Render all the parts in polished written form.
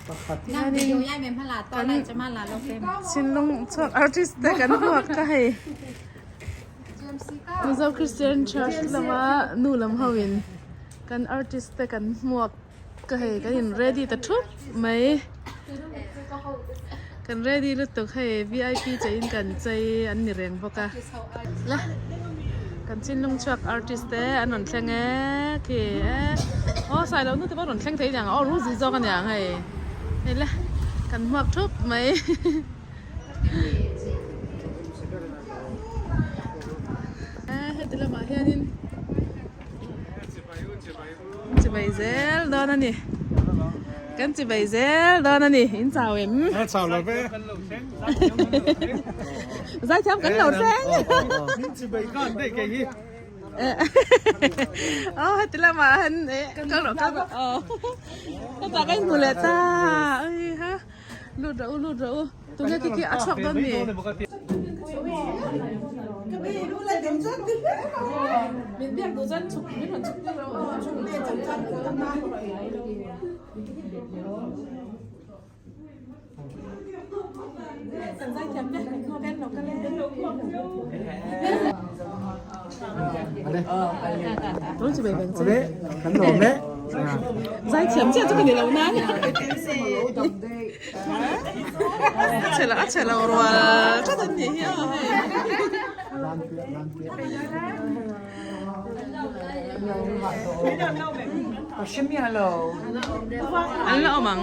Tihianin kan thinlung chhuak artist te kan hmuak ka hei Mizo Christian Church lama nu lam ho in kan artist te kan hmuak ka hei kan in ready ta thup mai kan ready lutuk hei vip chei in kan chei an ni reng bawk a la kan thinlung chhuak artist te an rawn thleng e khi e aw sailo nu te pawh rawn thleng thei aniang aw ruzi zawk aniang hei hei le kan hmuak thup mai e heti lamah hianin. Chibai zel dawn a ni. Kan chibai zel dawn a ni. In chau em? Eh, chau lo ve. Zaithiam kan lo thleng. In chibai kan dei ke hi. Oh, heti lamah han eh kal rawh kal rawh. Oh. Hetah kan hmu leh ta. Ui ha. Lut rawh u lut rawh u. Tunge khi khi a chhuak dawn mi? Min biak duh chuan chhuk min rawn chhuk tir rawh aw. Kan zaithiam te kan hmuak en lo kal e. Tun chu bei bang che. Kan lawm e. Zaithiam chiah chu ka ni lo nan. A chhe lo a chhe lo rual that an nih hi aw hei. An la awm ang.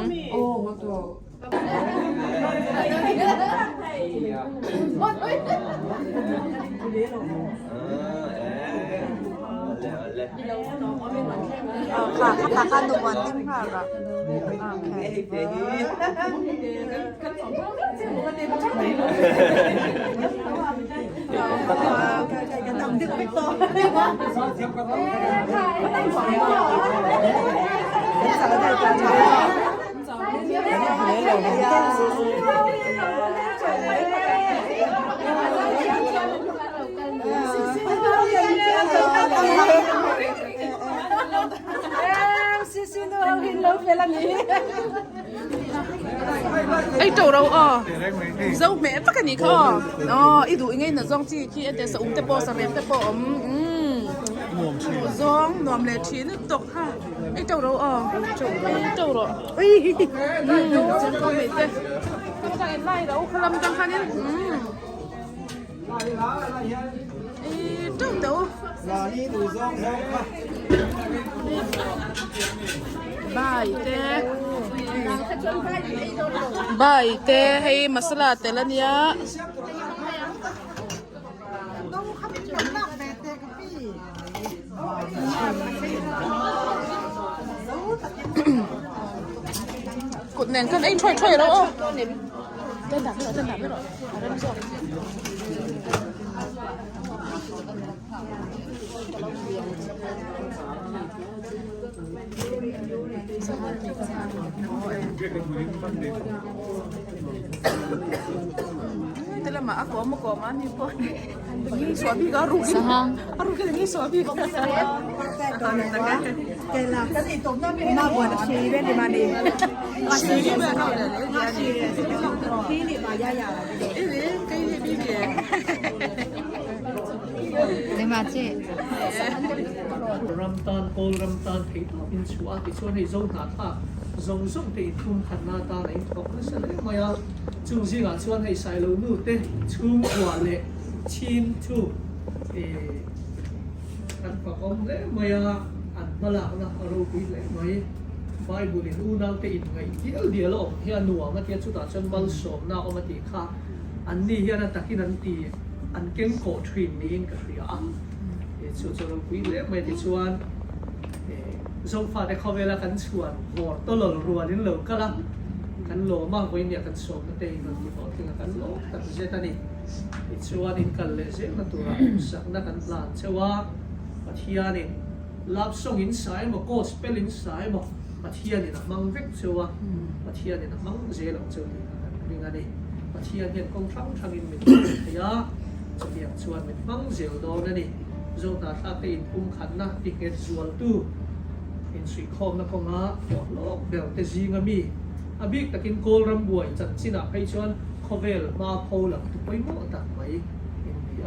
Ei to ro aw zo hmeh vek a nih kha aw aw i duh ngei na zawng chi khi ente sa um te pawh sa rep te pawh a awm umm zawng nuam leh thin lutuk ha. Ei to ro aw ei to rawh umm changkawm mai te ka en lai lo khalam tang khanin umm ei to to bai te bai te hei masala tel ania. Kut nen khan ei thuai thuai rawh aw Ten dah mai rawh ten dah mai rawh a rem zawk. Te lamah a kawm a kawm a ni pawh. Ram tan kawl ram tan theih tawp in chhuah a tichuan hei zo hna thlak zawng zawng te inthum khatna atan a inthawk nasa hle mai a chung zingah chuan hei Sailo nu te chhungkua leh Chin chu kan fak awm hle mai a, an hmalakna a ropui hle mai. Bible in unaute inngaih dial dial a awm hi a nuam a tia, chutah chuan malsawmna a awm a tih kha an ni hian a takin an ti, an keng kawh thin niin ka hria a. Chu chu ropui hle mai tichuan Zofate khawvela kan chhuan vawr tawlawl rualin lo kal a, kan lawm a, vawinia kan sawmna te in rawn ti hlawh tling a, kan lawm tak zet a ni. Tichuan in kal leh zelna turah duhsakna kan hlan cheu a, Pathianin love song in sa emaw gospel in sa emaw Pathianin a hmang vek cheu a, Pathianin a hmang zel ang cheu tih kha kan ring a ni. Pathian hian kawng hrang hrangin min hmang thei a, chutiang chuan min hmang zel dawn a ni. Zohnahthlak te inpumkhatna tinghet zualtu insuihkhawmna kawnga hlawhhlawk ber te zinga mi. A bik takin Kawl rambuai chanchinah phei chuan khawvel hma pho lang tu pawimawh tak mai in ni a,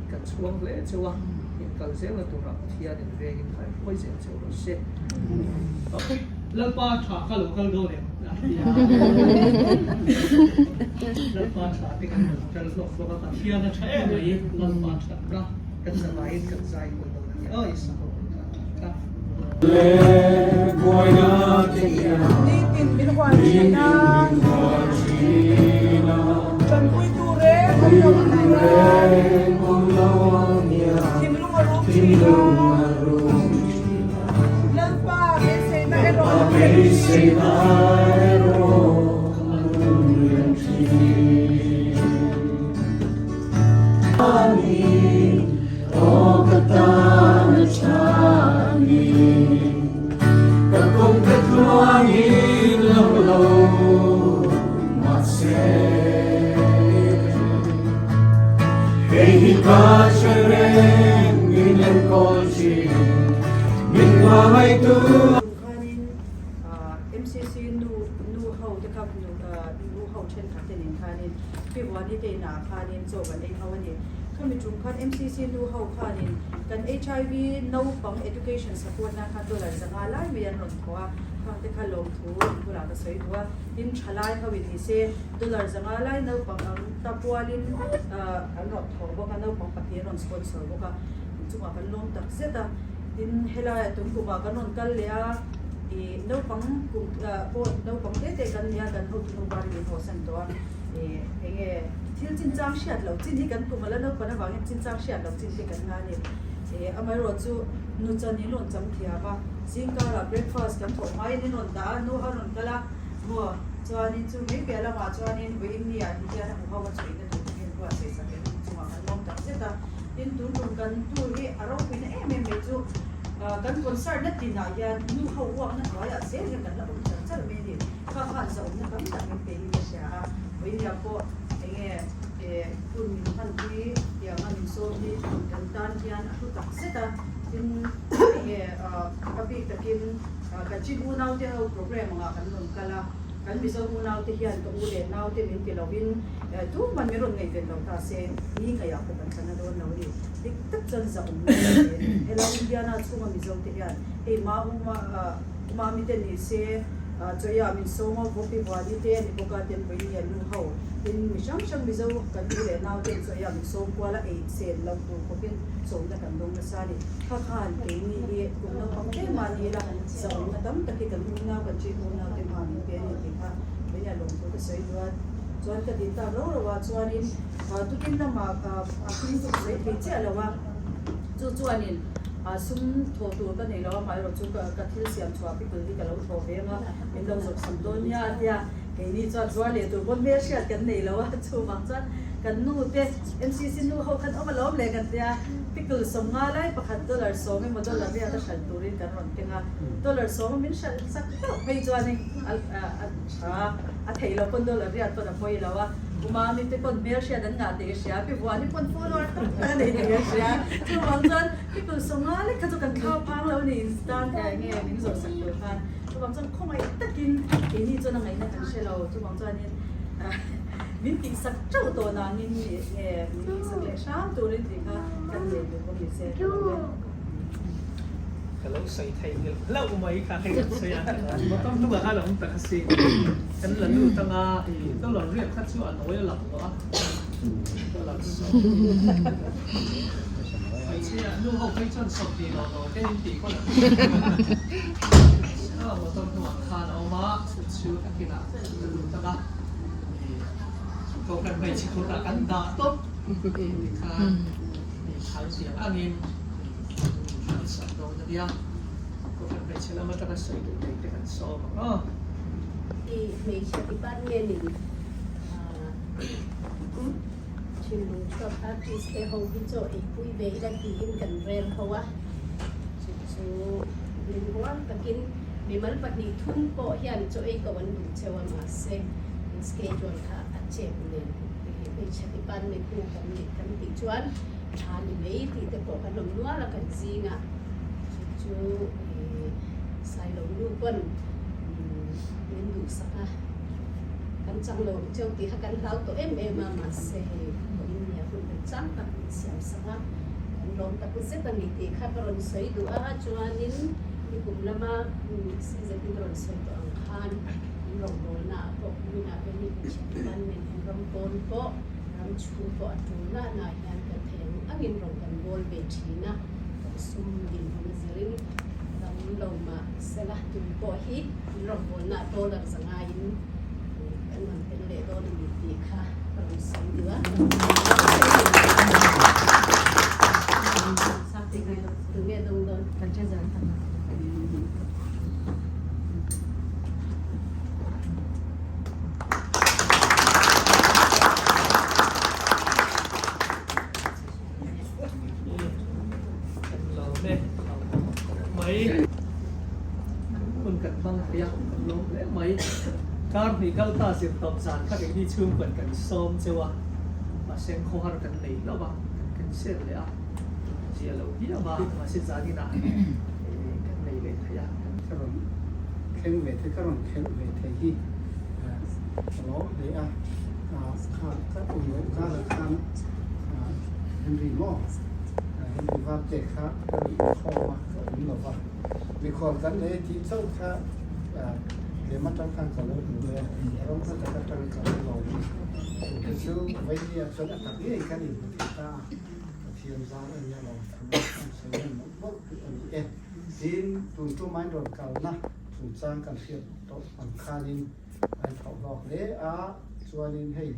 kan chhuang hle cheu a, in kal zelna turah Pathianin vengin thaihruai zel cheu rawh se. Lalpa tha kha lo kal dawn em? A ti a. Lalpa tha te kan rawn kal hlawk bawk a, Pathian a tha em mai, Lalpa thatna kan zavaiin kan zai kual dawn a ni. Aw Isa ho kha kha. Nitin min hual thin a, tanpuitu reng awm lo ania, thinlung a rum thin a, Lalpa beiseina erawh a nung reng thin. Khanin MCC nu nu ho te kha nu ho thenkhat te nen khanin Pi Vuani te inah khanin chaw kan ei ho a ni. Khami tum khan MCC nu ho khanin kan HIV naupang education support nan khan dollar zanga lai mai an rawn thawh a, khang te kha lawmthu in bulah ka sawi duh a, tin thalai ho in ni se dollar zanga lai naupang ang ta pualin an rawn thawh bawk a, naupang pahnih an rawn sponsor bawk a, chungah kan lawm tak zet a, tin helaiah tum kumah kan rawn kal leh a, ih naupang kum pawh naupang te te kan nia kan hotu nu bar in hawsan tawh a. Ih eng nge thil chinchang hriat loh chin hi kan kum a la naupang avangin chinchang hriat loh chin te kan nga a ni. Ih amaherawh chu nuchan in rawn cham thiam a, zingkarah breakfast kan thawh hmain in rawn dah a, nu a rawn kal a maw chuanin chu mai piah lamah chuanin vawiin ah ti hian a hmu ho a chhuihna tur te hian buatsaih sak em chungah kan lawm tak zet a. Tin tun tum kan tour hi a ropuina em em mai chu kan concert na tinah hian nu ho uakna hnuaiah zel hian kan la awm char char mai a ni. Kha khan zahawmna tam tak min pe hi ka hria a, vawinia pawh enge hun min hmanpui tianga min sawm hi kan tan hian a hlu tak zet a, tin enge a bik takin kan chin unaute ho program angah kan rawn kal a, kan Mizo unaute hian ka u leh naute min ti lovin tuman min rawn ngaihven lo ta se ni ngaihah pawh kan tla na dawn lo a ni. Dik tak chuan zahawmna kan pe a ni. Helai Indiana chhunga Mizote hian hei Mauma Mami te ni se, Chawia min sawm a, Vawpi Vuani te a ni bawk a, Tempuii ni a nu ho. Tin, mi hrang hrang Mizo kan u leh nau ten Chawia min sawm kual a, ei sen lo tur khawpin chawlhna kan dawng nasa a ni. Kha khan keini hi kum naupang hle mah ni ila, zahawmna tam tak hi kan unau, kan ṭin unau te hma min pe a ni tih kha Vawinia lawmthu ka sawi duh a. Chuan ka din tak rau rau ah chuanin tukin lamah a hming chu ka sawi thei chiah lo a, chu chuanin Sum thawh tur ka nei lo a, amaherawh chu ka thil siam chhuah pickle hi ka lo thawh ve ang a, min lo zawrh sam dawn nia a tia, keini chuan zuar leh tur pawn hmel hriat kan nei lo a, chuvang chuan kan nu te MCC nu ho khan awm alawm leh kan tia, pickle sawm nga lai pakhat dollar sawm emaw dollar riat a hralh turin kan rawn keng a, dollar sawm a min hralh sak hlauh phei chuanin a tha a theih loh pawn dollar riat pawn a pawi lo a. Umami te pawn hmelhriat an ngah tih ka hria, Pi Vuani pawn follower tam tak a nei tih ka hria. Chuvang chuan people sawmnga lek kha chu kan thlau phang lo a ni instant nge min zawrh sak tur khan. Chuvang chuan khawngaih takin keini chuan a ngaihna kan hre lo. Chuvang chuanin min tihsak teuh tawh nangin nge min tihsak leh hram turin tih kha kan nei duh bawk ni se ka lo e. Ka lo sawi thei nghilh hlauh mai kha hei kan sawi a, motor hnungah khan a awm tak a si. Kan la lut anga i dollar riat kha chu a nawi a lang tawh a, dollar hmeichhia nu ho phei chuan 20 lo lo te in tih pawn an hria a, motor hnungah khan a awm a, chu chu takinah kan la lut anga i kohhran hmeichhe kutah kan dah tawp tikhan i phal tiang angin. An sak dawn a nia, Kohhran hmeichhe lam atanga sawi duh thei te kan sawm ang aw. I hmeichhe department in thinlung chhuak artist te ho hi chaw eipui ve ila tiin kan rel ho a, chu chu min huam takin mimal pahnih thum pawh hian chaw ei ko an duh cheu a mahse an schedule kha a chep nen hmeichhe department u kan nih kan tih chuan Tha ni mai tih te pawh kan awm nual a kan zingah chu chu Sailo nu pawn min duhsak a. Kan chang lo ang cheu tih kha kan hlau tawh em em a, mahse hei vawiin nia hun remchang tak min siam sak a, kan lawm tak zet a ni tih kha ka rawn sawi duh a, chuanin nikum lama CZ-in rawn sawi tawh ang khan an rawngbawlna ah pawh kuminah pawh ni hmeichhia department hian ram pawn pawh ram chhung pawh a tul na na hian kan thei ang angin rawn kan bawl ve thin a, kan sum dinhmun a zirin ram lo mah sela tun pawh hi an rawngbawlna ah dollar za ngaiin kan rawn tel leh dawn a ni tih kha ka rawn sawi duh a. Tunge dawng dawn? Mai hun kan hmang thei a, kan lawm hle mai. Kar hnih kal ta zir tawp zan kha keini chhungkawn kan sawm cheu a, mahse khawhar kan nei hlauh a, kan cancel leh a, zia lo viau a, mahse zaninah kan nei leh thei a. Ka rawn thleng ve thei, ka rawn khelh ve thei hi ka lawm hle a, kha ka awm loh karah khan Henry maw Henry Varte kha ka nih khawm a, ka awm lo va, mikhual kan nei tih chauh kha lem atang khan ka lo hmu mai a, ram hla tak atang ka lo lawm a, chu chu Vainia chuan a tak ngei kan inhmu thei ta a, Pathian zar a nia lawm thu an sawi reng mawlh mawlh hi a ni e. Tin, tun tum ain rawn kalna chungchang kan hriat tawh ang khanin a inthawh hlawk hle a, chuanin hei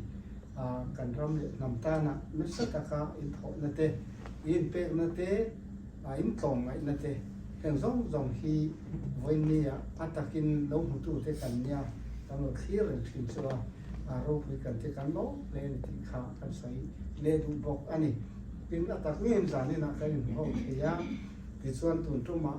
kan ram leh hnam tana nasa taka inthawhna te, inpekna te, intlawmngaihna te heng zawng zawng hi vawiinnia a takin lo hmutute kan nia kan lo thlir reng thin chu a ropui kan te kan lawm hle a ni tih kha kan sawi leh duh bawk a ni. Tin, a tak ngeiin zaninah kan inhmu ho thei a, tichuan tun tumah.